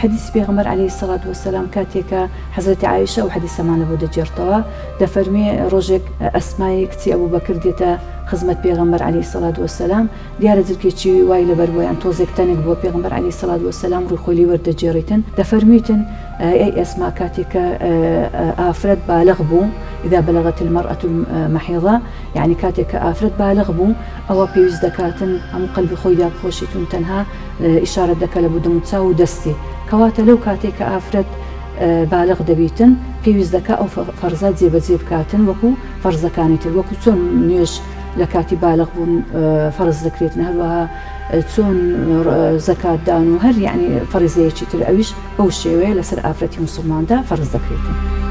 حەدیسی پێغەمبەر علیە الصلوة والسلام کاتێک کە حەزرەتی عائیشە ئەو حەدیسەمان لە بۆ دەگێڕتەوە دەفەرموێ ڕۆژێک ئەسمای کچی ئەبوبەکر دێتە خزمەت پێغەمبەر علیە الصلوة والسلام دیارە جلکێکی وای لەبەر بووە یان تۆزێک تەنک بووە پێغەمبەر علیە الصلوة والسلام ڕووی خۆی لێ وەردەگێڕیتن دەفەرمویتن ئەی ئەسما کاتێک کە ئافرەت بالغ بوو اذا بلغت المرأة المحیضە یعنی کاتێک کە ئافرەت بالغ بوو ئەوە پێویست دەکاتن هەموو قەلبی خۆی دابپۆشیتون تەنها ئیشارەت دەکا لە بۆ دەموچاو و دەستی کەواتە لەو کاتەی کە ئافرەت بالغ دەبیتن پێویست دەکا ئەو فەرزە جێبەجێ بکاتن وەکو فەرزەکانی تر وەکو چۆن نوێژ لە کاتی بالغ بوون فەرز دەکرێتن هەروەها چۆن زەکات دان و هەر یعنی فەرزەیەکی تر ئەویش بەو شێوەیە لەسەر ئافرەتی مسلماندا فەرز دەکرێتن.